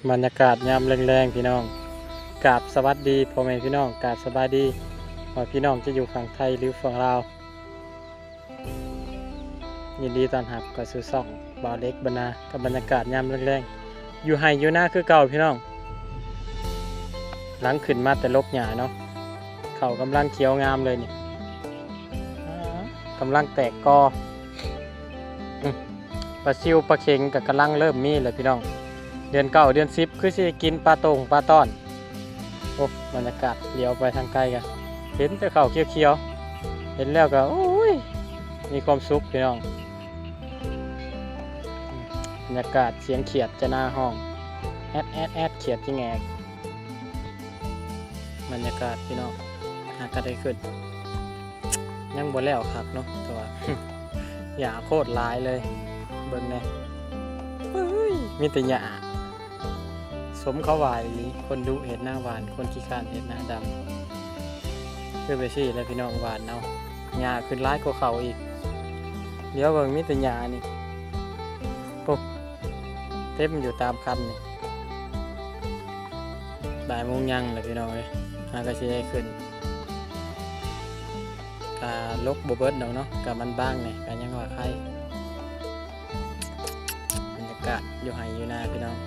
ບັນຍາກາດຍາມແລງໆ ພີ່ນ້ອງ ກາບສະຫວັດດີພໍ່ແມ່ພີ່ນ້ອງ ກາບສະບາຍດີ ບໍ່ວ່າພີ່ນ້ອງຈະຢູ່ຝັ່ງໄທ ຫຼື ຝັ່ງລາວ. ຍິນດີຕ້ອນຮັບເຂົ້າສູ່ຊ່ອງບ່າວເລັກບັນນາ ກັບບັນຍາກາດຍາມແລງໆ ຢູ່ໄຮ່ຢູ່ນາຄືເກົ່າພີ່ນ້ອງ. ຫຼັງຂຶ້ນມາແຕ່ລົກຫຍ້າເນາະ ເຂົ້າກຳລັງຂຽວງາມເລີຍນີ້ ອາ ກຳລັງແຕກກໍ ອາ ປາຊິວປາເຂັງກໍກຳລັງເລີ່ມມີແລ້ວພີ່ນ້ອງ. ເດືອນເກົ້າເດືອນສິບຄືຊິໄດ້ກິນປາໂຕ່ງປາຕ້ອນ. ໂອ້ ບັນຍາກາດຫຼຽວໄປທາງໄກກໍເຫັນແຕ່ເຂົ້າຂຽວໆ ເຫັນແລ້ວກໍ ໂອ້ຍ ມີຄວາມສຸກພີ່ນ້ອງ. ບັນຍາກາດສຽງຂຽດຈະໜ້າຮ້ອງ ແອດໆໆ ຂຽດຈະແງກ. ບັນຍາກາດພີ່ນ້ອງ ຫາກະໄດ້ຂຶ້ນ ຍັງບໍ່ແລ້ວຄັກເນາະ ແຕ່ວ່າ ຫຍ້າໂຄດຫຼາຍເລີຍ ເບິ່ງແດ່ ເອີຍ ມີແຕ່ຫຍ້າ. ສົມເຂົາວ່າອີ່ຫຼີ ຄົນດຸເຮັດນາຫວານ ຄົນຂີ້ຄ້ານເຮັດນາດຳ. ຄືໄປຊີ້ແຫຼະພີ່ນ້ອງ ຫວານເອົາ ຫຍ້າຂຶ້ນຫຼາຍກວ່າເຂົ້າອີກ. ດຽວເບິ່ງມີແຕ່ຫຍ້ານີ້ ໂອ້ ເຕັມຢູ່ຕາມຄັນນີ້. ບ່າຍໂມງຍັງແຫຼະພີ່ນ້ອງເອີຍ ຫາກະຊິໄດ້ຂຶ້ນ. ກະຫຼົກບໍ່ເບິດດອກເນາະ ກະມັນບາງແດ່ ກະຍັງວ່າໄຄ. ບັນຍາກາດຢູ່ໄຮ່ຢູ່ນາພີ່ນ້ອງ